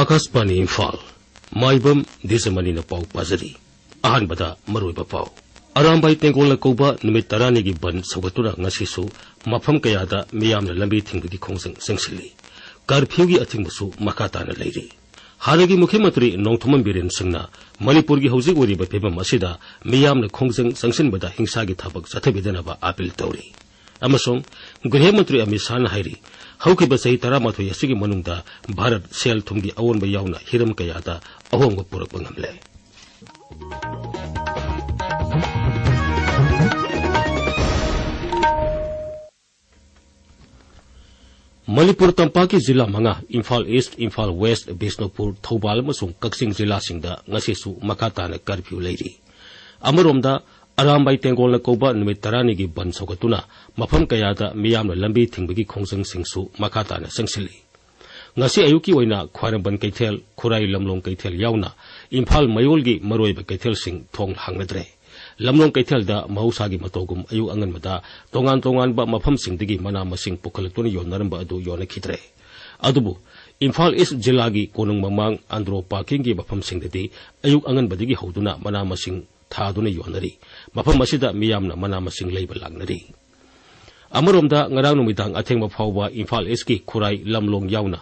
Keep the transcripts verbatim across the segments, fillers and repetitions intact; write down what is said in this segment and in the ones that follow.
ꯑꯥꯀꯥꯁꯕꯥꯅꯤ ꯏꯝꯐꯥꯜ, ꯃꯥꯏꯕꯝ ꯗꯤꯖꯃꯅꯤꯅ ꯄꯥꯎ ꯄꯥꯖꯔꯤ꯫ ꯑꯍꯥꯟꯕꯗ ꯃꯔꯨꯑꯣꯏꯕ ꯄꯥꯎ꯫ ꯑꯔꯥꯝꯕꯥꯏ ꯇꯦꯡꯒꯣꯜꯅ ꯀꯧꯕ ꯅꯨꯃꯤꯠ ꯇꯔꯥꯅꯤꯒꯤ ꯕꯟ ꯁꯧꯒꯠꯇꯨꯅ ꯉꯁꯤꯁꯨ ꯃꯐꯝ ꯀꯌꯥꯗ ꯃꯤꯌꯥꯝꯅ ꯂꯝꯕꯤ ꯊꯤꯡꯕꯒꯤ ꯈꯣꯡꯖꯪ ꯆꯪꯁꯤꯜꯂꯤ꯫ ꯀꯔꯐ꯭ꯌꯨꯒꯤ ꯑꯊꯤꯡꯕꯁꯨ ꯃꯈꯥ ꯇꯥꯅ ꯂꯩꯔꯤ꯫ ꯍꯥꯟꯅꯒꯤ ꯃꯨꯈ꯭ꯌ ꯃꯟꯇ꯭ꯔꯤ ꯅꯣꯡꯊꯣꯝꯕꯝ ꯕꯤꯔꯦꯟ ꯁꯤꯡꯅ ꯃꯅꯤꯄꯨꯔꯒꯤ ꯍꯧꯖꯤꯛ ꯑꯣꯏꯔꯤꯕ ꯐꯤꯕꯝ ꯑꯁꯤꯗ ꯃꯤꯌꯥꯝꯅ ꯈꯣꯡꯖꯪ ꯆꯪꯁꯤꯟꯕꯗ ꯍꯤꯡꯁꯥꯒꯤ ꯊꯕꯛ ꯆꯠꯊꯕꯤꯗꯅꯕ ꯑꯥꯄꯤꯜ ꯇꯧꯔꯤ꯫ ꯑꯃꯁꯨꯡ ꯒ꯭ꯔꯤꯍ ꯃꯟꯇ꯭ꯔꯤ ꯑꯃꯤꯠ ꯁꯥꯍꯅ ꯍꯥꯏꯔꯤ, ꯍꯧꯈꯤꯕ ꯆꯍꯤ ꯇꯔꯥꯃꯥꯊꯣꯏ ꯑꯁꯤꯒꯤ ꯃꯅꯨꯡꯗ ꯚꯥꯔꯠ ꯁꯦꯜ ꯊꯨꯝꯒꯤ ꯑꯑꯣꯟꯕ ꯌꯥꯎꯅ ꯍꯤꯔꯝ ꯀꯌꯥꯗ ꯑꯍꯣꯡꯕ ꯄꯨꯔꯛꯄ ꯉꯝꯂꯦ꯫ ꯃꯅꯤꯄꯨꯔ ꯇꯝꯄꯥꯛꯀꯤ ꯖꯤꯂꯥ ꯃꯉꯥ, ꯏꯝꯐꯥꯜ ꯏꯁ꯭ꯠ, ꯏꯝꯐꯥꯜ ꯋꯦꯁ꯭ꯠ, ꯕꯤꯁꯅꯨꯄꯨꯔ, ꯊꯧꯕꯥꯜ ꯑꯃꯁꯨꯡ ꯀꯛꯆꯤꯡ ꯖꯤꯂꯥꯁꯤꯡꯗ ꯉꯁꯤꯁꯨ ꯃꯈꯥ ꯇꯥꯅ ꯀꯔꯐ꯭ꯌꯨ ꯂꯩꯔꯤ꯫ ꯑꯃꯔꯣꯝꯗ, ꯑꯔꯥꯝꯕꯥꯏ ꯇꯦꯡꯒꯣꯜꯅ ꯀꯧꯕ ꯅꯨꯃꯤꯠ ꯇꯔꯥꯅꯤꯒꯤ ꯕꯟ ꯁꯧꯒꯠꯇꯨꯅ ꯃꯐꯝ ꯀꯌꯥꯗ ꯃꯤꯌꯥꯝꯅ ꯂꯝꯕꯤ ꯊꯤꯡꯕꯒꯤ ꯈꯣꯡꯖꯪꯁꯤꯡꯁꯨ ꯃꯈꯥ ꯇꯥꯅ ꯆꯪꯁꯤꯜꯂꯤ꯫ ꯉꯁꯤ ꯑꯌꯨꯛꯀꯤ ꯑꯣꯏꯅ ꯈ꯭ꯋꯥꯏꯔꯝꯕꯟ ꯀꯩꯊꯦꯜ, ꯈꯨꯔꯥꯏ ꯂꯝꯂꯣꯡ ꯀꯩꯊꯦꯜ ꯌꯥꯎꯅ ꯏꯝꯐꯥꯜ ꯃꯌꯣꯜꯒꯤ ꯃꯔꯨꯑꯣꯏꯕ ꯀꯩꯊꯦꯜꯁꯤꯡ ꯊꯣꯡ ꯍꯥꯡꯅꯗ꯭ꯔꯦ꯫ ꯂꯝꯂꯣꯡ ꯀꯩꯊꯦꯜꯗ ꯃꯍꯧꯁꯥꯒꯤ ꯃꯇꯧꯒꯨꯝ ꯑꯌꯨꯛ ꯑꯉꯟꯕꯗ ꯇꯣꯉꯥꯟ ꯇꯣꯉꯥꯟꯕ ꯃꯐꯝꯁꯤꯡꯗꯒꯤ ꯃꯅꯥ ꯃꯁꯤꯡ ꯄꯨꯈꯠꯂꯛꯇꯨꯅ ꯌꯣꯟꯅꯔꯝꯕ ꯑꯗꯨ ꯌꯣꯟꯅꯈꯤꯗ꯭ꯔꯦ꯫ ꯑꯗꯨꯕꯨ ꯏꯝꯐꯥꯜ ꯏꯁ꯭ꯠ ꯖꯤꯂꯥꯒꯤ ꯀꯣꯅꯨꯡ ꯃꯃꯥꯡ ꯑꯟꯗ꯭ꯔꯣ ꯄꯥꯔꯀꯤꯡꯒꯤ ꯃꯐꯝꯁꯤꯡꯗꯗꯤ ꯑꯌꯨꯛ ꯑꯉꯟꯕꯗꯒꯤ ꯍꯧꯗꯨꯅ ꯃꯅꯥ ꯃꯁꯤꯡ ꯊꯥꯗꯨꯅ ꯌꯣꯟꯅꯔꯤ꯫ ꯃꯐꯝ ꯑꯁꯤꯗ ꯃꯤꯌꯥꯝꯅ ꯃꯅꯥ ꯃꯁꯤꯡ ꯂꯩꯕ ꯂꯥꯛꯅꯔꯤ꯫ ꯑꯃꯔꯣꯝꯗ, ꯉꯔꯥꯡ ꯅꯨꯃꯤꯗꯥꯡ ꯑꯊꯦꯡꯕ ꯐꯥꯎꯕ ꯏꯝꯐꯥꯜ ꯏꯁ꯭ꯠꯀꯤ ꯈꯨꯔꯥꯏ ꯂꯝꯂꯣꯡ ꯌꯥꯎꯅ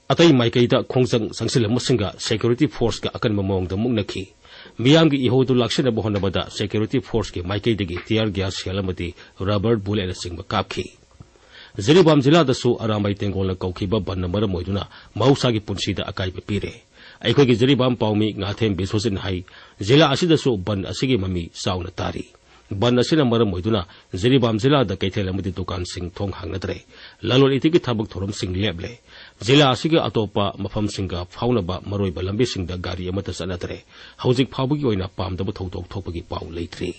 ꯑꯇꯩ ꯃꯥꯏꯀꯩꯗ ꯈꯣꯡꯖꯪ ꯆꯪꯁꯤꯜꯂꯝꯕꯁꯤꯡꯒ ꯁꯦꯀ꯭ꯌꯨꯔꯤꯇꯤ ꯐꯣꯔꯁꯀ ꯑꯀꯟꯕ ꯃꯑꯣꯡꯗ ꯃꯨꯛꯅꯈꯤ꯫ ꯃꯤꯌꯥꯝꯒꯤ ꯏꯍꯧꯗꯨ ꯂꯥꯛꯁꯤꯟꯅꯕ ꯍꯣꯠꯅꯕꯗ ꯁꯦꯀ꯭ꯌꯨꯔꯤꯇꯤ ꯐꯣꯔꯁꯀꯤ ꯃꯥꯏꯀꯩꯗꯒꯤ ꯇꯤꯌꯔ ꯒ꯭ꯌꯥꯁ ꯁꯦꯜ ꯑꯃꯗꯤ ꯔꯕꯔ ꯕꯨꯂꯦꯠꯅꯆꯤꯡꯕ ꯀꯥꯞꯈꯤ꯫ ꯖꯤꯔꯤꯕꯥꯝ ꯖꯤꯂꯥꯗꯁꯨ ꯑꯔꯥꯝꯕꯥꯏ ꯇꯦꯡꯒꯣꯜꯅ ꯀꯧꯈꯤꯕ ꯕꯟꯅ ꯃꯔꯝ ꯑꯣꯏꯗꯨꯅ ꯃꯍꯧꯁꯥꯒꯤ ꯄꯨꯟꯁꯤꯗ ꯑꯀꯥꯏꯕ ꯄꯤꯔꯦ꯫ ꯑꯩꯈꯣꯏꯒꯤ ꯖꯤꯔꯤꯕꯥꯝ ꯄꯥꯎꯃꯤ ꯉꯥꯊꯦꯝ ꯕꯤꯁ꯭ꯋꯖꯤꯠꯅ ꯍꯥꯏ, ꯖꯤꯂꯥ ꯑꯁꯤꯗꯁꯨ ꯕꯟ ꯑꯁꯤꯒꯤ ꯃꯃꯤ ꯆꯥꯎꯅ ꯇꯥꯔꯤ꯫ ꯕꯟ ꯑꯁꯤꯅ ꯃꯔꯝ ꯑꯣꯏꯗꯨꯅ ꯖꯤꯔꯤꯕꯥꯝ ꯖꯤꯂꯥꯗ ꯀꯩꯊꯦꯜ ꯑꯃꯗꯤ ꯗꯨꯀꯥꯟꯁꯤꯡ ꯊꯣꯡ ꯍꯥꯡꯅꯗ꯭ꯔꯦ꯫ ꯂꯂꯣꯟ ꯏꯇꯤꯛꯀꯤ ꯊꯕꯛ ꯊꯧꯔꯝꯁꯤꯡ ꯂꯦꯞꯂꯦ꯫ ꯖꯤꯂꯥ ꯑꯁꯤꯒ ꯑꯇꯣꯞꯄ ꯃꯐꯝꯁꯤꯡꯒ ꯐꯥꯎꯅꯕ ꯃꯔꯨꯑꯣꯏꯕ ꯂꯝꯕꯤꯁꯤꯡꯗ ꯒꯥꯔꯤ ꯑꯃꯠꯇ ꯆꯠꯅꯗ꯭ꯔꯦ꯫ ꯍꯧꯖꯤꯛ ꯐꯥꯎꯕꯒꯤ ꯑꯣꯏꯅ ꯄꯥꯝꯗꯕ ꯊꯧꯗꯣꯛ ꯊꯣꯛꯄꯒꯤ ꯄꯥꯎ ꯂꯩꯇ꯭ꯔꯤ꯫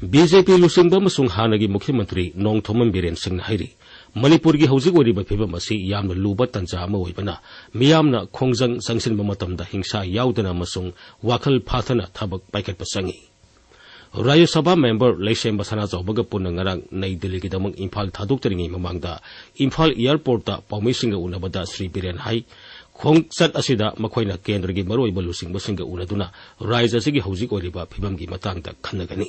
ꯕꯤ ꯖꯦ ꯄꯤ ꯂꯨꯆꯤꯡꯕ ꯑꯃꯁꯨꯡ ꯍꯥꯟꯅꯒꯤ ꯃꯨꯈ꯭ꯌ ꯃꯟꯇ꯭ꯔꯤ ꯅꯣꯡꯊꯣꯝꯕꯝ ꯕꯤꯔꯦꯟ ꯁꯤꯡꯅ ꯍꯥꯏꯔꯤ, ꯃꯅꯤꯄꯨꯔꯒꯤ ꯍꯧꯖꯤꯛ ꯑꯣꯏꯔꯤꯕ ꯐꯤꯕꯝ ꯑꯁꯤ ꯌꯥꯝꯅ ꯂꯨꯕ ꯇꯥꯟꯖꯥ ꯑꯃ ꯑꯣꯏꯕꯅ, ꯃꯤꯌꯥꯝꯅ ꯈꯣꯡꯖꯪ ꯆꯪꯁꯤꯟꯕ ꯃꯇꯝꯗ ꯍꯤꯡꯁꯥ ꯌꯥꯎꯗꯅ ꯑꯃꯁꯨꯡ ꯋꯥꯈꯜ ꯐꯥꯊꯅ ꯊꯕꯛ ꯄꯥꯏꯈꯠꯄ ꯆꯪꯏ꯫ ꯔꯥꯖ꯭ꯌ ꯁꯚꯥ ꯃꯦꯝꯕꯔ ꯂꯩꯁꯦꯝꯕ ꯁꯅꯥꯆꯥꯎꯕꯒ ꯄꯨꯟꯅ ꯉꯔꯥꯡ ꯅꯩ ꯗꯤꯜꯂꯤꯒꯤꯗꯃꯛ ꯏꯝꯐꯥꯜ ꯊꯥꯗꯣꯛꯇ꯭ꯔꯤꯉꯩ ꯃꯃꯥꯡꯗ ꯏꯝꯐꯥꯜ ꯑꯦꯌꯔꯄꯣꯔꯠꯇ ꯄꯥꯎꯃꯤꯁꯤꯡꯒ ꯎꯅꯕꯗ ꯁ꯭ꯔꯤ ꯕꯤꯔꯦꯟ ꯍꯥꯏ, ꯈꯣꯡꯆꯠ ꯑꯁꯤꯗ ꯃꯈꯣꯏꯅ ꯀꯦꯟꯗ꯭ꯔꯒꯤ ꯃꯔꯨꯑꯣꯏꯕ ꯂꯨꯆꯤꯡꯕꯁꯤꯡꯒ ꯎꯅꯗꯨꯅ ꯔꯥꯖ꯭ꯌ ꯑꯁꯤꯒꯤ ꯍꯧꯖꯤꯛ ꯑꯣꯏꯔꯤꯕ ꯐꯤꯕꯝꯒꯤ ꯃꯇꯥꯡꯗ ꯈꯟꯅꯒꯅꯤ꯫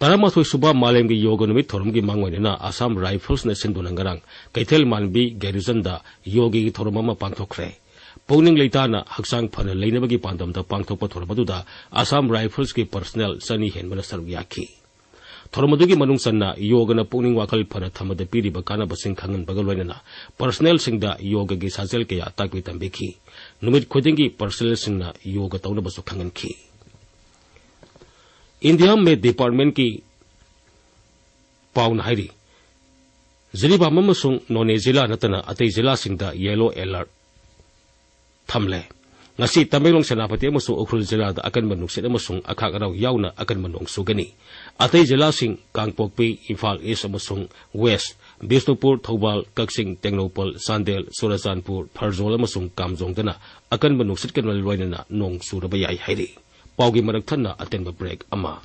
ꯇꯔꯥꯃꯥꯊꯣꯏ ꯁꯨꯕ ꯃꯥꯂꯦꯝꯒꯤ ꯌꯣꯒ ꯅꯨꯃꯤꯠ ꯊꯧꯔꯝꯒꯤ ꯃꯥꯡꯑꯣꯏꯅꯅ ꯑꯁꯥꯝ ꯔꯥꯏꯐꯜꯁꯅ ꯁꯤꯟꯗꯨꯅ ꯉꯔꯥꯡ ꯀꯩꯊꯦꯜ ꯃꯥꯟꯕꯤ ꯒꯦꯔꯤꯖꯟꯗ ꯌꯣꯒꯒꯤ ꯊꯧꯔꯝ ꯑꯃ ꯄꯥꯡꯊꯣꯛꯈ꯭ꯔꯦ꯫ ꯄꯨꯛꯅꯤꯡ ꯂꯩꯇꯥꯅ ꯍꯛꯆꯥꯡ ꯐꯅ ꯂꯩꯅꯕꯒꯤ ꯄꯥꯟꯗꯝꯗ ꯄꯥꯡꯊꯣꯛꯄ ꯊꯧꯔꯝ ꯑꯗꯨꯗ ꯑꯁꯥꯝ ꯔꯥꯏꯐꯜꯁꯀꯤ ꯄꯔꯁꯅꯦꯜ ꯆꯅꯤ ꯍꯦꯟꯕꯅ ꯁꯔꯨꯛ ꯌꯥꯈꯤ꯫ ꯊꯧꯔꯝ ꯑꯗꯨꯒꯤ ꯃꯅꯨꯡ ꯆꯟꯅ ꯌꯣꯒꯅ ꯄꯨꯛꯅꯤꯡ ꯋꯥꯈꯜ ꯐꯅ ꯊꯝꯕꯗ ꯄꯤꯔꯤꯕ ꯀꯥꯟꯅꯕꯁꯤꯡ ꯈꯪꯍꯟꯕꯒ ꯂꯣꯏꯅꯅ ꯄꯔꯁꯅꯦꯜꯁꯤꯡꯗ ꯌꯣꯒꯒꯤ ꯁꯥꯖꯦꯜ ꯀꯌꯥ ꯇꯥꯛꯄꯤ ꯇꯝꯕꯤꯈꯤ꯫ ꯅꯨꯃꯤꯠ ꯈꯨꯗꯤꯡꯒꯤ ꯄꯔꯁꯅꯦꯜꯁꯤꯡꯅ ꯌꯣꯒ ꯇꯧꯅꯕꯁꯨ ꯈꯪꯍꯟꯈꯤ꯫ ꯏꯟꯗꯤꯌꯥ ꯃꯦꯠ ꯗꯤꯄꯥꯔꯠꯃꯦꯟꯠꯀꯤ ꯄꯥꯎꯅ ꯍꯥꯏꯔꯤ, ꯖꯤꯔꯤꯕꯥꯝ ꯑꯃꯁꯨꯡ ꯅꯣꯅꯦ ꯖꯤꯂꯥ ꯅꯠꯇꯅ ꯑꯇꯩ ꯖꯤꯂꯥꯁꯤꯡꯗ ꯌꯦꯂꯣ ꯑꯦꯂꯔꯠ ꯊꯝꯂꯦ꯫ ꯉꯁꯤ ꯇꯃꯦꯡꯂꯣꯡ, ꯁꯦꯅꯥꯄꯇꯤ ꯑꯃꯁꯨꯡ ꯎꯈ꯭ꯔꯨꯜ ꯖꯤꯂꯥꯗ ꯑꯀꯟꯕ ꯅꯨꯡꯁꯤꯠ ꯑꯃꯁꯨꯡ ꯑꯈꯥꯛ ꯑꯔꯥꯎ ꯌꯥꯎꯅ ꯑꯀꯟꯕ ꯅꯣꯡ ꯆꯨꯒꯅꯤ꯫ ꯑꯇꯩ ꯖꯤꯂꯥꯁꯤꯡ ꯀꯥꯡꯄꯣꯛꯄꯤ, ꯏꯝꯐꯥꯜ ꯏꯁ ꯑꯃꯁꯨꯡ ꯋꯦꯁ, ꯕꯤꯁꯅꯨꯄꯨꯔ, ꯊꯧꯕꯥꯜ, ꯀꯛꯆꯤꯡ, ꯇꯦꯡꯅꯧꯄꯜ, ꯆꯥꯟꯗꯦꯜ, ꯆꯨꯔꯆꯥꯟꯄꯨꯔ, ꯐꯔꯖꯣꯜ ꯑꯃꯁꯨꯡ ꯀꯥꯝꯖꯣꯡꯗꯅ ꯑꯀꯟꯕ ꯅꯨꯡꯁꯤꯠꯀ ꯂꯣꯏꯅꯅ ꯅꯣꯡ ꯆꯨꯔꯕ ꯌꯥꯏ ꯍꯥꯏꯔꯤ꯫ ꯄꯥꯎꯒꯤ ꯃꯔꯛ ꯊꯠꯅ ꯑꯇꯦꯟꯕ ꯕ꯭ꯔꯦꯛ ꯑꯃ꯫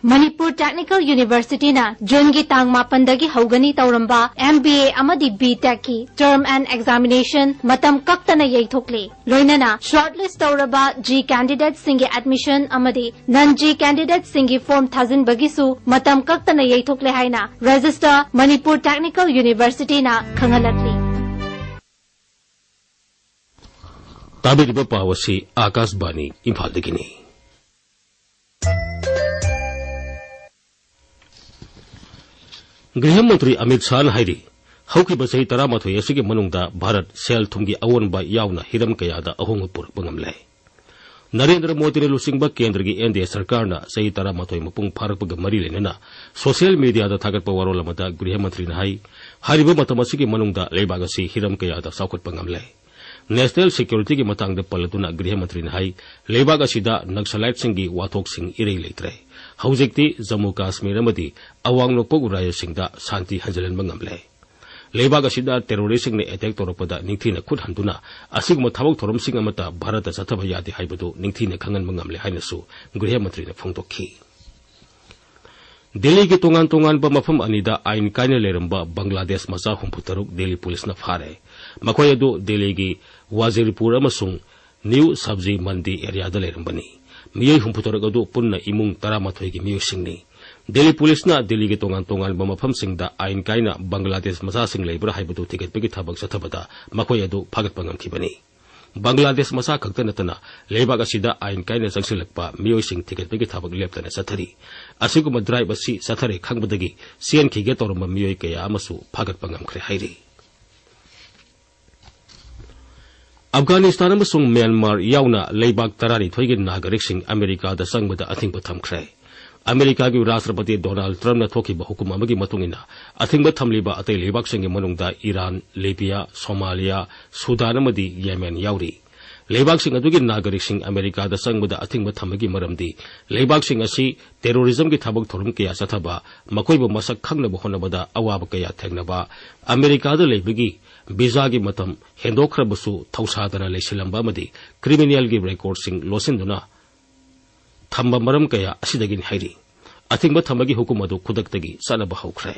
ꯃꯅꯤꯄꯨꯔ ꯇꯦꯛꯅꯤꯀꯦꯜ ꯌꯨꯅꯤꯚꯔꯁꯤꯇꯤꯅ ꯖꯨꯟꯒꯤ ꯇꯥꯡ ꯃꯥꯄꯟꯗꯒꯤ ꯍꯧꯒꯅꯤ ꯇꯧꯔꯝꯕ ꯑꯦꯝ ꯕꯤ ꯑꯦ ꯑꯃꯗꯤ ꯕꯤ ꯇꯦꯛꯀꯤ ꯇꯔꯝ ꯑꯦꯟ ꯑꯦꯛꯖꯥꯃꯤꯅꯦꯁꯟ ꯃꯇꯝ ꯀꯛꯇꯅ ꯌꯩꯊꯣꯛꯂꯦ꯫ ꯂꯣꯏꯅꯅ ꯁꯣꯔꯠ ꯂꯤꯁ ꯇꯧꯔꯕ ꯖꯤ ꯀꯦꯟꯗꯤꯗꯦꯠꯁꯤꯡꯒꯤ ꯑꯦꯗꯃꯤꯁꯟ ꯑꯃꯗꯤ ꯅꯟ ꯖꯤ ꯀꯦꯟꯗꯤꯗꯦꯠꯁꯤꯡꯒꯤ ꯐꯣꯔꯝ ꯊꯥꯖꯤꯟꯕꯒꯤꯁꯨ ꯃꯇꯝ ꯀꯛꯇꯅ ꯌꯩꯊꯣꯛꯂꯦ ꯍꯥꯏꯅ ꯔꯦꯖꯤꯁꯇꯔ ꯃꯅꯤꯄꯨꯔ ꯇꯦꯛꯅꯤꯀꯦꯜ ꯌꯨꯅꯤꯚꯔꯁꯤꯇꯤꯅ ꯈꯪꯍꯜꯂꯛꯂꯤ꯫ ꯇꯥꯕꯤꯔꯤꯕ ꯄꯥꯎ ꯑꯁꯤ ꯑꯥꯀꯥꯁꯕꯥꯅꯤ ꯏꯝꯐꯥꯜꯗꯒꯤꯅꯤ꯫ ꯒ꯭ꯔꯤꯍ ꯃꯟꯇ꯭ꯔꯤ ꯑꯃꯤꯠ ꯁꯥꯍꯅ ꯍꯥꯏꯔꯤ, ꯍꯧꯈꯤꯕ ꯆꯍꯤ ꯇꯔꯥꯃꯥꯊꯣꯏ ꯑꯁꯤꯒꯤ ꯃꯅꯨꯡꯗ ꯚꯥꯔꯠ ꯁꯦꯜ ꯊꯨꯝꯒꯤ ꯑꯑꯣꯟꯕ ꯌꯥꯎꯅ ꯍꯤꯔꯝ ꯀꯌꯥꯗ ꯑꯍꯣꯡꯕ ꯄꯨꯔꯛꯄ ꯉꯝꯂꯦ꯫ ꯅꯔꯦꯟꯗ꯭ꯔ ꯃꯣꯗꯤꯅ ꯂꯨꯆꯤꯡꯕ ꯀꯦꯟꯗ꯭ꯔꯒꯤ ꯑꯦꯟ ꯗꯤ ꯑꯦ ꯁꯔꯀꯥꯔꯅ ꯆꯍꯤ ꯇꯔꯥꯃꯥꯊꯣꯏ ꯃꯄꯨꯡ ꯐꯥꯔꯛꯄꯒ ꯃꯔꯤ ꯂꯩꯅꯅ ꯁꯣꯁꯤꯌꯦꯜ ꯃꯤꯗꯤꯌꯥꯗ ꯊꯥꯒꯠꯄ ꯋꯥꯔꯣꯜ ꯑꯃꯗ ꯒ꯭ꯔꯤꯍ ꯃꯟꯇ꯭ꯔꯤꯅ ꯍꯥꯏ, ꯍꯥꯏꯔꯤꯕ ꯃꯇꯝ ꯑꯁꯤꯒꯤ ꯃꯅꯨꯡꯗ ꯂꯩꯕꯥꯛ ꯑꯁꯤ ꯍꯤꯔꯝ ꯀꯌꯥꯗ ꯆꯥꯎꯈꯠꯄ ꯉꯝꯂꯦ꯫ ꯅꯦꯁꯅꯦꯜ ꯁꯦꯀ꯭ꯌꯨꯔꯤꯇꯤꯒꯤ ꯃꯇꯥꯡꯗ ꯄꯜꯂꯗꯨꯅ ꯒ꯭ꯔꯤꯍ ꯃꯟꯇ꯭ꯔꯤꯅ ꯍꯥꯏ, ꯂꯩꯕꯥꯛ ꯑꯁꯤꯗ ꯅꯛꯁꯂꯥꯏꯠꯁꯤꯡꯒꯤ ꯋꯥꯊꯣꯛꯁꯤꯡ ꯏꯔꯩ ꯂꯩꯇ꯭ꯔꯦ꯫ ꯍꯧꯖꯤꯛꯇꯤ ꯖꯝꯃꯨ ꯀꯥꯁꯃꯤꯔ ꯑꯃꯗꯤ ꯑꯋꯥꯡ ꯅꯣꯡꯄꯣꯛ ꯔꯥꯖ꯭ꯌꯁꯤꯡꯗ ꯁꯥꯟꯇꯤ ꯍꯟꯖꯤꯜꯍꯟꯕ ꯉꯝꯂꯦ꯫ ꯂꯩꯕꯥꯛ ꯑꯁꯤꯗ ꯇꯦꯔꯣꯔꯤꯁꯁꯤꯡꯅ ꯑꯦꯇꯦꯛ ꯇꯧꯔꯛꯄꯗ ꯅꯤꯡꯊꯤꯅ ꯈꯨꯠ ꯍꯟꯗꯨꯅ ꯑꯁꯤꯒꯨꯝꯕ ꯊꯕꯛ ꯊꯧꯔꯝꯁꯤꯡ ꯑꯃꯠꯇ ꯚꯥꯔꯠꯇ ꯆꯠꯊꯕ ꯌꯥꯗꯦ ꯍꯥꯏꯕꯗꯨ ꯅꯤꯡꯊꯤꯅ ꯈꯪꯍꯟꯕ ꯉꯝꯂꯦ ꯍꯥꯏꯅꯁꯨ ꯒ꯭ꯔꯤꯍ ꯃꯟꯇ꯭ꯔꯤꯅ ꯐꯣꯡꯗꯣꯛꯈꯤ꯫ ꯗꯦꯜꯂꯤꯒꯤ ꯇꯣꯉꯥꯟ ꯇꯣꯉꯥꯟꯕ ꯃꯐꯝ ꯑꯅꯤꯗ ꯑꯥꯏꯟ ꯀꯥꯏꯅ ꯂꯩꯔꯝꯕ ꯕꯪꯒ꯭ꯂꯥꯗꯦꯁ ꯃꯆꯥ ꯍꯨꯝꯐꯨ ꯇꯔꯨꯛ ꯗꯦꯜꯂꯤ ꯄꯨꯂꯤꯁꯅ ꯐꯥꯔꯦ꯫ ꯃꯈꯣꯏ ꯑꯗꯨ ꯗꯦꯜꯂꯤꯒꯤ ꯋꯥꯖꯤꯔꯄꯨꯔ ꯑꯃꯁꯨꯡ ꯅ꯭ꯌꯨ ꯁꯕꯖꯤ ꯃꯟꯗꯤ ꯑꯦꯔꯤꯌꯥꯗ ꯂꯩꯔꯝꯕꯅꯤ꯫ ꯃꯤꯑꯣꯏ ꯍꯨꯝꯐꯨ ꯇꯔꯨꯛ ꯑꯗꯨ ꯄꯨꯟꯅ ꯏꯃꯨꯡ ꯇꯔꯥꯃꯥꯊꯣꯏꯒꯤ ꯃꯤꯑꯣꯏꯁꯤꯡꯅꯤ꯫ ꯗꯦꯜꯂꯤ ꯄꯨꯂꯤꯁꯅ ꯗꯦꯜꯂꯤꯒꯤ ꯇꯣꯉꯥꯟ ꯇꯣꯉꯥꯟꯕ ꯃꯐꯝꯁꯤꯡꯗ ꯑꯥꯏꯟ ꯀꯥꯏꯅ ꯕꯪꯒ꯭ꯂꯥꯗꯦꯁ ꯃꯆꯥꯁꯤꯡ ꯂꯩꯕ꯭ꯔꯥ ꯍꯥꯏꯕꯗꯨ ꯊꯤꯒꯠꯄꯒꯤ ꯊꯕꯛ ꯆꯠꯊꯕꯗ ꯃꯈꯣꯏ ꯑꯗꯨ ꯐꯥꯒꯠꯄ ꯉꯝꯈꯤꯕꯅꯤ꯫ ꯕꯪꯒ꯭ꯂꯥꯗꯦꯁ ꯃꯆꯥ ꯈꯛꯇ ꯅꯠꯇꯅ ꯂꯩꯕꯥꯛ ꯑꯁꯤꯗ ꯑꯥꯏꯟ ꯀꯥꯏꯅ ꯆꯪꯁꯤꯜꯂꯛꯄ ꯃꯤꯑꯣꯏꯁꯤꯡ ꯊꯤꯒꯠꯄꯒꯤ ꯊꯕꯛ ꯂꯦꯞꯇꯅ ꯆꯠꯊꯔꯤ꯫ ꯑꯁꯤꯒꯨꯝꯕ ꯗ꯭ꯔꯥꯏꯚ ꯑꯁꯤ ꯆꯠꯊꯔꯦ ꯈꯪꯕꯗꯒꯤ ꯆꯦꯟꯈꯤꯒꯦ ꯇꯧꯔꯝꯕ ꯃꯤꯑꯣꯏ ꯀꯌꯥ ꯑꯃꯁꯨ ꯐꯥꯒꯠꯄ ꯉꯝꯈ꯭ꯔꯦ ꯍꯥꯏꯔꯤ꯫ ꯑꯐꯒꯥꯅꯤꯁꯇꯥꯟ ꯑꯃꯁꯨꯡ ꯃ꯭ꯌꯥꯟꯃꯥꯔ ꯌꯥꯎꯅ ꯂꯩꯕꯥꯛ ꯇꯔꯥꯅꯤꯊꯣꯏꯒꯤ ꯅꯥꯒꯔꯤꯛꯁꯤꯡ ꯑꯃꯦꯔꯤꯀꯥꯗ ꯆꯪꯕꯗ ꯑꯊꯤꯡꯕ ꯊꯝꯈ꯭ꯔꯦ꯫ ꯑꯃꯦꯔꯤꯀꯥꯒꯤ ꯔꯥꯁꯇ꯭ꯔꯄꯇꯤ ꯗꯣꯅꯥꯜꯗ ꯇ꯭ꯔꯝꯞꯅ ꯊꯣꯛꯈꯤꯕ ꯍꯨꯀꯨꯝ ꯑꯃꯒꯤ ꯃꯇꯨꯡ ꯏꯟꯅ, ꯑꯊꯤꯡꯕ ꯊꯝꯂꯤꯕ ꯑꯇꯩ ꯂꯩꯕꯥꯛꯁꯤꯡꯒꯤ ꯃꯅꯨꯡꯗ ꯏꯔꯥꯟ, ꯂꯤꯕꯤꯌꯥ, ꯁꯣꯃꯥꯂꯤꯌꯥ, ꯁꯨꯗꯥꯟ ꯑꯃꯗꯤ ꯌꯦꯃꯦꯟ ꯌꯥꯎꯔꯤ꯫ ꯂꯩꯕꯥꯛꯁꯤꯡ ꯑꯗꯨꯒꯤ ꯅꯥꯒꯔꯤꯛꯁꯤꯡ ꯑꯃꯦꯔꯤꯀꯥꯗ ꯆꯪꯕꯗ ꯑꯊꯤꯡꯕ ꯊꯝꯕꯒꯤ ꯃꯔꯝꯗꯤ, ꯂꯩꯕꯥꯛꯁꯤꯡ ꯑꯁꯤ ꯇꯦꯔꯣꯔꯤꯖꯝꯒꯤ ꯊꯕꯛ ꯊꯧꯔꯝ ꯀꯌꯥ ꯆꯠꯊꯕ, ꯃꯈꯣꯏꯕꯨ ꯃꯁꯛ ꯈꯪꯅꯕ ꯍꯣꯠꯅꯕꯗ ꯑꯋꯥꯕ ꯀꯌꯥ ꯊꯦꯡꯅꯕ, ꯑꯃꯦꯔꯤꯀꯥꯗ ꯂꯩꯕꯒꯤ ꯚꯤꯖꯥꯒꯤ ꯃꯇꯝ ꯍꯦꯟꯗꯣꯛꯈ꯭ꯔꯕꯁꯨ ꯊꯧꯁꯥꯗꯅ ꯂꯩꯁꯤꯜꯂꯝꯕ ꯑꯃꯗꯤ ꯀ꯭ꯔꯤꯃꯤꯅꯦꯜꯒꯤ ꯔꯦꯀꯣꯔꯗꯁꯤꯡ ꯂꯣꯠꯁꯤꯟꯗꯨꯅ ꯊꯝꯕ ꯃꯔꯝ ꯀꯌꯥ ꯑꯁꯤꯗꯒꯤꯅꯤ ꯍꯥꯏꯔꯤ꯫ ꯑꯊꯤꯡꯕ ꯊꯝꯕꯒꯤ ꯍꯨꯀꯨꯝ ꯑꯗꯨ ꯈꯨꯗꯛꯇꯒꯤ ꯆꯠꯅꯕ ꯍꯧꯈ꯭ꯔꯦ꯫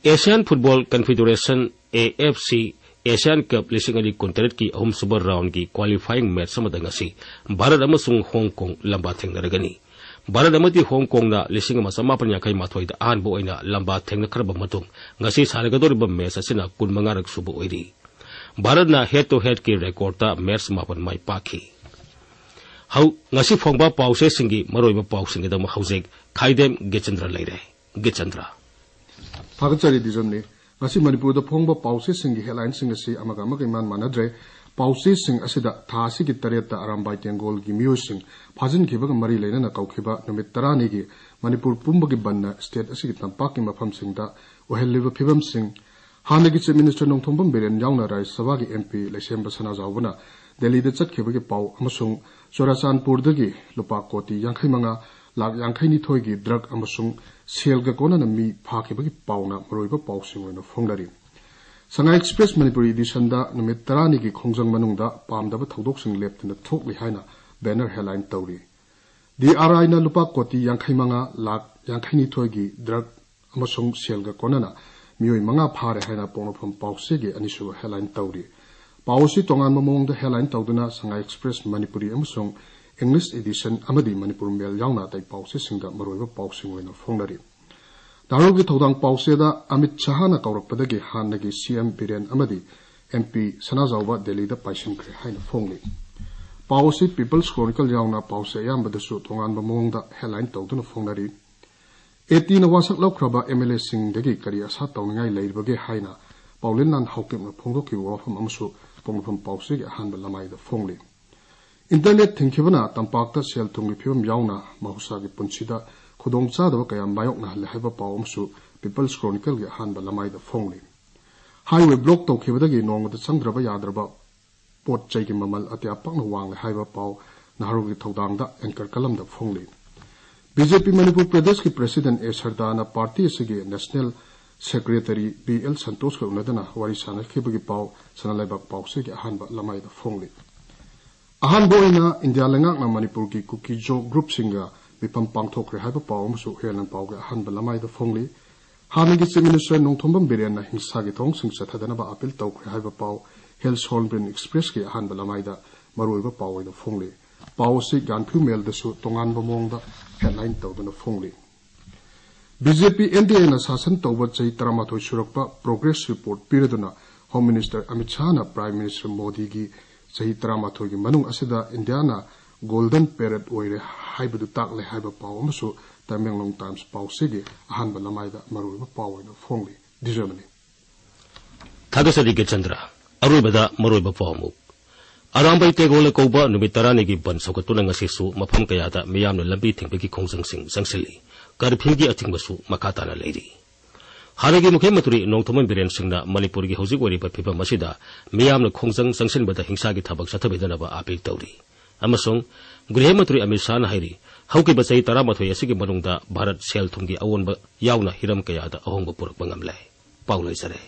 Asian football ꯀꯟꯐꯦꯗꯔꯦꯁꯟ, A F C, Asian ꯀꯞ ꯂꯤꯁꯤꯡ ꯑꯅꯤ ꯀꯨꯟꯇꯔꯦꯠꯀꯤ ꯑꯍꯨꯝꯁꯨꯕ ꯔꯥꯎꯟꯒꯤ ꯀ꯭ꯋꯥꯂꯤꯐꯥꯏꯌꯤꯡ ꯃꯦꯆ ꯑꯃꯗ ꯉꯁꯤ ꯚꯥꯔꯠ ꯑꯃꯁꯨꯡ ꯍꯣꯡ ꯀꯣꯡ ꯂꯝꯕꯥ ꯊꯦꯡꯅꯔꯒꯅꯤ꯫ ꯚꯥꯔꯠ ꯑꯃꯗꯤ ꯍꯣꯡ ꯀꯣꯡꯅ ꯂꯤꯁꯤꯡ ꯑꯃ ꯆꯃꯥꯄꯟ ꯌꯥꯡꯈꯩ ꯃꯥꯊꯣꯏꯗ ꯑꯍꯥꯟꯕ ꯑꯣꯏꯅ ꯂꯝꯕꯥ ꯊꯦꯡꯅꯈ꯭ꯔꯕ ꯃꯇꯨꯡ, ꯉꯁꯤ ꯁꯥꯟꯅꯒꯗꯧꯔꯤꯕ ꯃꯦꯆ ꯑꯁꯤꯅ ꯀꯨꯟꯃꯉꯥꯔꯛ ꯁꯨꯕ ꯑꯣꯏꯔꯤ꯫ ꯚꯥꯔꯠꯅ ꯍꯦꯗ ꯇꯨ ꯍꯦꯗꯀꯤ ꯔꯦꯀꯣꯔꯗꯇ ꯃꯦꯆ ꯃꯥꯄꯟ ꯃꯥꯏ ꯄꯥꯛꯈꯤ꯫ ꯍꯧ-, ꯉꯁꯤ ꯐꯣꯡꯕ ꯄꯥꯎꯆꯦꯁꯤꯡꯒꯤ ꯃꯔꯨꯑꯣꯏꯕ ꯄꯥꯎꯁꯤꯡꯒꯤꯗꯃꯛ ꯍꯧꯖꯤꯛ ꯈꯥꯏꯗꯦꯝ ꯒꯤꯆꯟꯗ꯭ꯔ ꯂꯩꯔꯦ꯫ ꯒꯤꯆꯟꯗ꯭ꯔ꯫ ꯊꯥꯒꯠꯆꯔꯤ ꯗꯤꯖꯝꯅꯤ꯫ ꯉꯁꯤ ꯃꯅꯤꯄꯨꯔꯗ ꯐꯣꯡꯕ ꯄꯥꯎꯆꯦꯁꯤꯡꯒꯤ ꯍꯦꯗꯂꯥꯏꯟꯁꯤꯡ ꯑꯁꯤ ꯑꯃꯒ ꯑꯃꯒ ꯏꯃꯥꯟ ꯃꯥꯟꯅꯗ꯭ꯔꯦ꯫ ꯄꯥꯎꯆꯦꯁꯤꯡ ꯑꯁꯤꯗ ꯊꯥ ꯑꯁꯤꯒꯤ ꯇꯔꯦꯠꯇ ꯑꯔꯥꯝꯕꯥꯏ ꯇꯦꯡꯒꯣꯜꯒꯤ ꯃꯤꯑꯣꯏꯁꯤꯡ ꯐꯥꯖꯤꯟꯈꯤꯕꯒ ꯃꯔꯤ ꯂꯩꯅꯅ ꯀꯧꯈꯤꯕ ꯅꯨꯃꯤꯠ ꯇꯔꯥꯅꯤꯒꯤ ꯃꯅꯤꯄꯨꯔ ꯄꯨꯝꯕꯒꯤ ꯕꯟꯅ ꯁ꯭ꯇꯦꯠ ꯑꯁꯤꯒꯤ ꯇꯝꯄꯥꯛꯀꯤ ꯃꯐꯝꯁꯤꯡꯗ ꯑꯣꯏꯍꯜꯂꯤꯕ ꯐꯤꯕꯝꯁꯤꯡ, ꯍꯥꯟꯅꯒꯤ ꯆꯤꯐ ꯃꯤꯅꯤꯁꯇꯔ ꯅꯣꯡꯊꯣꯝꯕꯝ ꯕꯤꯔꯦꯟ ꯌꯥꯎꯅ ꯔꯥꯖ꯭ꯌ ꯁꯚꯥꯒꯤ ꯑꯦꯝ ꯄꯤ ꯂꯩꯁꯦꯝꯕ ꯁꯅꯥꯖꯥꯎꯕꯅ ꯗꯦꯜꯂꯤꯗ ꯆꯠꯈꯤꯕꯒꯤ ꯄꯥꯎ ꯑꯃꯁꯨꯡ ꯆꯨꯔꯥꯆꯥꯟꯄꯨꯔꯗꯒꯤ ꯂꯨꯄꯥ ꯀꯣꯇꯤ ꯌꯥꯡꯈꯩ ꯃꯉꯥ ꯂꯥꯈ ꯌꯥꯡꯈꯩꯅꯤꯊꯣꯏꯒꯤ ꯗ꯭ꯔꯒ ꯑꯃꯁꯨꯡ ꯁꯦꯜꯒ ꯀꯣꯟꯅꯅ ꯃꯤ ꯐꯥꯈꯤꯕꯒꯤ ꯄꯥꯎꯅ ꯃꯔꯨꯑꯣꯏꯕ ꯄꯥꯎꯁꯤꯡ ꯑꯣꯏꯅ ꯐꯣꯡꯅꯔꯤ꯫ ꯁꯉꯥꯏ ꯑꯦꯛꯁꯄ꯭ꯔꯦꯁ ꯃꯅꯤꯄꯨꯔꯤ ꯏꯗꯤꯁꯟꯗ ꯅꯨꯃꯤꯠ ꯇꯔꯥꯅꯤꯒꯤ ꯈꯣꯡꯖꯪ ꯃꯅꯨꯡꯗ ꯄꯥꯝꯗꯕ ꯊꯧꯗꯣꯛꯁꯤꯡ ꯂꯦꯞꯇꯅ ꯊꯣꯛꯂꯤ ꯍꯥꯏꯅ ꯕꯦꯅꯔ ꯍꯦꯗꯂꯥꯏꯟ ꯇꯧꯔꯤ꯫ ꯗꯤ ꯑꯥꯔ ꯑꯥꯏꯅ ꯂꯨꯄꯥ ꯀꯣꯇꯤ ꯌꯥꯡꯈꯩ ꯃꯉꯥ ꯂꯥꯈ ꯌꯥꯡꯈꯩꯅꯤꯊꯣꯏꯒꯤ ꯗ꯭ꯔꯒ ꯑꯃꯁꯨꯡ ꯁꯦꯜꯒ ꯀꯣꯟꯅꯅ ꯃꯤꯑꯣꯏ ꯃꯉꯥ ꯐꯥꯔꯦ ꯍꯥꯏꯅ ꯄꯣꯛꯅꯐꯝ ꯄꯥꯎꯆꯦꯒꯤ ꯑꯅꯤꯁꯨꯕ ꯍꯦꯗꯂꯥꯏꯟ ꯇꯧꯔꯤ꯫ ꯄꯥꯎ ꯑꯁꯤ ꯇꯣꯉꯥꯟꯕ ꯃꯑꯣꯡꯗ ꯍꯦꯗꯂꯥꯏꯟ ꯇꯧꯗꯨꯅ ꯁꯉꯥꯏ ꯑꯦꯛꯁꯄ꯭ꯔꯦꯁ ꯃꯅꯤꯄꯨꯔꯤ ꯑꯃꯁꯨꯡ ꯏꯪꯂꯤꯁ ꯏꯗꯤꯁꯟ ꯑꯃꯗꯤ ꯃꯅꯤꯄꯨꯔ ꯃꯦꯜ ꯌꯥꯎꯅ ꯑꯇꯩ ꯄꯥꯎꯆꯦꯁꯤꯡꯗ ꯃꯔꯨꯑꯣꯏꯕ ꯄꯥꯎꯁꯤꯡ ꯑꯣꯏꯅ ꯐꯣꯡꯅꯔꯤ꯫ ꯅꯍꯔꯨꯒꯤ ꯊꯧꯗꯥꯡ ꯄꯥꯎꯆꯦꯗ ꯑꯃꯤꯠ ꯁꯍꯥꯅ ꯀꯧꯔꯛꯄꯗꯒꯤ ꯍꯥꯟꯅꯒꯤ ꯁꯤ ꯑꯦꯝ ꯕꯤꯔꯦꯟ ꯑꯃꯗꯤ ꯑꯦꯝ ꯄꯤ ꯁꯅꯥꯖꯥꯎꯕ ꯗꯦꯜꯂꯤꯗ ꯄꯥꯏꯁꯤꯟꯈ꯭ꯔꯦ ꯍꯥꯏꯅ ꯐꯣꯡꯂꯤ꯫ ꯄꯥꯎ ꯑꯁꯤ ꯄꯤꯄꯜꯁ ꯀ꯭ꯔꯣꯅꯤꯀꯜ ꯌꯥꯎꯅ ꯄꯥꯎꯆꯦ ꯑꯌꯥꯝꯕꯗꯁꯨ ꯇꯣꯉꯥꯟꯕ ꯃꯑꯣꯡꯗ ꯍꯦꯗꯂꯥꯏꯟ ꯇꯧꯗꯨꯅ ꯐꯣꯡꯅꯔꯤ꯫ ꯑꯦꯇꯤꯅ ꯋꯥꯁꯛ ꯂꯧꯈ꯭ꯔꯕ ꯑꯦꯝ ꯑꯦꯜ ꯑꯦꯁꯤꯡꯗꯒꯤ ꯀꯔꯤ ꯑꯁꯥ ꯇꯧꯅꯤꯡꯉꯥꯏ ꯂꯩꯔꯤꯕꯒꯦ ꯍꯥꯏꯅ ꯄꯥꯎꯂꯦꯟꯂꯥꯟ ꯍꯥꯎꯀꯤꯞꯅ ꯐꯣꯡꯗꯣꯛꯈꯤꯕ ꯋꯥꯐꯝ ꯑꯃꯁꯨ ꯄꯣꯛꯅꯐꯝ ꯄꯥꯎꯆꯦꯒꯤ ꯑꯍꯥꯟꯕ ꯂꯃꯥꯏꯗ ꯐꯣꯡꯂꯤ꯫ ꯏꯟꯇꯔꯅꯦꯠ ꯊꯤꯡꯈꯤꯕꯅ ꯇꯝꯄꯥꯛꯇ ꯁꯦꯜ ꯊꯨꯝꯒꯤ ꯐꯤꯕꯝ ꯌꯥꯎꯅ ꯃꯍꯧꯁꯥꯒꯤ ꯄꯨꯟꯁꯤꯗ ꯈꯨꯗꯣꯡꯆꯥꯗꯕ ꯀꯌꯥ ꯃꯥꯌꯣꯛꯅꯍꯜꯂꯦ ꯍꯥꯏꯕ ꯄꯥꯎ ꯑꯃꯁꯨ ꯄꯤꯄꯜꯁ ꯀ꯭ꯔꯣꯅꯤꯀꯜꯒꯤ ꯑꯍꯥꯟꯕ ꯂꯃꯥꯏꯗ ꯐꯣꯡꯂꯤ꯫ ꯍꯥꯏꯋꯦ ꯕ꯭ꯂꯣꯛ ꯇꯧꯈꯤꯕꯗꯒꯤ ꯅꯣꯡꯃꯗ ꯆꯪꯗ꯭ꯔꯕ ꯌꯥꯗ꯭ꯔꯕ ꯄꯣꯠ ꯆꯩꯒꯤ ꯃꯃꯜ ꯑꯇꯤꯌꯥ ꯄꯛꯅ ꯋꯥꯡꯂꯦ ꯍꯥꯏꯕ ꯄꯥꯎ ꯅꯍꯔꯨꯒꯤ ꯊꯧꯗꯥꯡꯗ ꯑꯦꯡꯀꯔ ꯀꯂꯝꯗ ꯐꯣꯡꯂꯤ꯫ ꯕꯤ ꯖꯦ ꯄꯤ ꯃꯅꯤꯄꯨꯔ ꯄ꯭ꯔꯗꯦꯁꯀꯤ ꯄ꯭ꯔꯦꯁꯤꯗꯦꯟ ꯑꯦ ꯁꯔꯗꯥꯅ ꯄꯥꯔꯇꯤ ꯑꯁꯤꯒꯤ ꯅꯦꯁꯅꯦꯜ ꯁꯦꯀ꯭ꯔꯦꯇꯔꯤ ꯕꯤ ꯑꯦꯜ ꯁꯟꯇꯣꯁꯀ ꯎꯅꯗꯨꯅ ꯋꯥꯔꯤ ꯁꯥꯟꯅꯈꯤꯕꯒꯤ ꯄꯥꯎ ꯁꯅꯥ ꯂꯩꯕꯥꯛ ꯄꯥꯎꯆꯦꯒꯤ ꯑꯍꯥꯟꯕ ꯂꯃꯥꯏꯗ ꯐꯣꯡꯂꯤ꯫ ꯑꯍꯥꯟꯕ ꯑꯣꯏꯅ ꯏꯟꯗꯤꯌꯥ ꯂꯩꯉꯥꯛꯅ ꯃꯅꯤꯄꯨꯔꯒꯤ ꯀꯨꯀꯤ ꯖꯣ ꯒ꯭ꯔꯨꯞꯁꯤꯡꯒ ꯃꯤꯐꯝ ꯄꯥꯡꯊꯣꯛꯈ꯭ꯔꯦ ꯍꯥꯏꯕ ꯄꯥꯎ ꯑꯃꯁꯨ ꯍꯦꯗꯂꯥꯏꯟ ꯄꯥꯎꯒꯤ ꯑꯍꯥꯟꯕ ꯂꯃꯥꯏꯗ ꯐꯣꯡꯂꯤ꯫ ꯍꯥꯟꯅꯒꯤ ꯆꯤꯐ ꯃꯤꯅꯤꯁꯇꯔ ꯅꯣꯡꯊꯣꯝꯕꯝ ꯕꯤꯔꯦꯟꯅ ꯍꯤꯡꯁꯥꯒꯤ ꯊꯧꯑꯣꯡꯁꯤꯡ ꯆꯠꯊꯗꯅꯕ ꯑꯥꯄꯤꯜ ꯇꯧꯈ꯭ꯔꯦ ꯍꯥꯏꯕ ꯄꯥꯎ ꯍꯤꯜꯁ ꯍꯣꯔꯟꯕꯤꯜ ꯑꯦꯛꯁꯄ꯭ꯔꯦꯁꯀꯤ ꯑꯍꯥꯟꯕ ꯂꯃꯥꯏꯗ ꯃꯔꯨꯑꯣꯏꯕ ꯄꯥꯎ ꯑꯣꯏꯅ ꯐꯣꯡꯂꯤ꯫ ꯄꯥꯎ ꯑꯁꯤ ꯒꯥꯟꯐ꯭ꯌꯨ ꯃꯦꯜꯗꯁꯨ ꯇꯣꯉꯥꯟꯕ ꯃꯑꯣꯡꯗ ꯍꯦꯗꯂꯥꯏꯟ ꯇꯧꯗꯨꯅ ꯐꯣꯡꯂꯤ꯫ B J P N D ꯑꯦꯅ ꯁꯥꯁꯟ ꯇꯧꯕ ꯆꯍꯤ ꯇꯔꯥꯃꯥꯊꯣꯏ ꯁꯨꯔꯛꯄ ꯄ꯭ꯔꯣꯒ꯭ꯔꯦꯁ ꯔꯤꯄꯣꯔꯠ ꯄꯤꯔꯗꯨꯅ ꯍꯣꯝ ꯃꯤꯅꯤꯁꯇꯔ ꯑꯃꯤꯠ ꯁꯍꯥꯅ ꯄ꯭ꯔꯥꯏꯝ ꯃꯤꯅꯤꯁꯇꯔ ꯃꯣꯗꯤꯒꯤ ꯆꯍꯤ ꯇꯔꯥꯃꯥꯊꯣꯏꯒꯤ ꯃꯅꯨꯡ ꯑꯁꯤꯗ ꯏꯟꯗꯤꯌꯥꯅ ꯒꯣꯜꯗꯟ ꯄꯦꯔꯦꯗ ꯑꯣꯏꯔꯦ ꯍꯥꯏꯕꯗꯨ ꯇꯥꯛꯂꯦ ꯍꯥꯏꯕ ꯄꯥꯎ ꯑꯃꯁꯨ ꯇꯃꯦꯡꯂꯣꯡ ꯇꯥꯏꯝꯁ ꯄꯥꯎꯆꯦꯒꯤ ꯑꯍꯥꯟꯕ ꯂꯃꯥꯏꯗ ꯃꯔꯨꯑꯣꯏꯕ ꯄꯥꯎ ꯑꯣꯏꯅ ꯐꯣꯡꯂꯤ꯫ ꯗꯤꯖꯔꯃꯅꯤ꯫ ꯊꯥꯒꯠꯆꯔꯤ ꯒꯤꯔꯆꯟꯗ꯭ꯔ꯫ ꯑꯔꯣꯏꯕꯗ ꯃꯔꯨꯑꯣꯏꯕ ꯄꯥꯎ ꯑꯃꯨꯛ꯫ ꯑꯔꯥꯝꯕꯩ ꯇꯦꯒꯣꯜꯅ ꯀꯧꯕ ꯅꯨꯃꯤꯠ ꯇꯔꯥꯅꯤꯒꯤ ꯕꯟ ꯁꯧꯒꯠꯇꯨꯅ ꯉꯁꯤꯁꯨ ꯃꯐꯝ ꯀꯌꯥꯗ ꯃꯤꯌꯥꯝꯅ ꯂꯝꯕꯤ ꯊꯤꯡꯕꯒꯤ ꯈꯣꯡꯖꯪꯁꯤꯡ ꯆꯪꯁꯤꯜꯂꯤ꯫ ꯀꯔꯐ꯭ꯌꯨꯒꯤ ꯑꯊꯤꯡꯕꯁꯨ ꯃꯈꯥ ꯇꯥꯅ ꯂꯩꯔꯤ꯫ ꯍꯥꯟꯅꯒꯤ ꯃꯨꯈ꯭ꯌ ꯃꯟꯇ꯭ꯔꯤ ꯅꯣꯡꯊꯣꯝꯕꯝ ꯕꯤꯔꯦꯟ ꯁꯤꯡꯅ ꯃꯅꯤꯄꯨꯔꯒꯤ ꯍꯧꯖꯤꯛ ꯑꯣꯏꯔꯤꯕ ꯐꯤꯕꯝ ꯑꯁꯤꯗ ꯃꯤꯌꯥꯝꯅ ꯈꯣꯡꯖꯪ ꯆꯪꯁꯤꯟꯕꯗ ꯍꯤꯡꯁꯥꯒꯤ ꯊꯕꯛ ꯆꯠꯊꯕꯤꯗꯅꯕ ꯑꯥꯄꯤꯜ ꯇꯧꯔꯤ꯫ ꯑꯃꯁꯨꯡ ꯒ꯭ꯔꯤꯍ ꯃꯟꯇ꯭ꯔꯤ ꯑꯃꯤꯠ ꯁꯥꯍꯅ ꯍꯥꯏꯔꯤ, ꯍꯧꯈꯤꯕ ꯆꯍꯤ ꯇꯔꯥꯃꯥꯊꯣꯏ ꯑꯁꯤꯒꯤ ꯃꯅꯨꯡꯗ ꯚꯥꯔꯠ ꯁꯦꯜ ꯊꯨꯝꯒꯤ ꯑꯑꯣꯟꯕ ꯌꯥꯎꯅ ꯍꯤꯔꯝ ꯀꯌꯥꯗ ꯑꯍꯣꯡꯕ ꯄꯨꯔꯛꯄ ꯉꯝꯂꯦ꯫ ꯄꯥꯎ ꯂꯣꯏꯖꯔꯦ꯫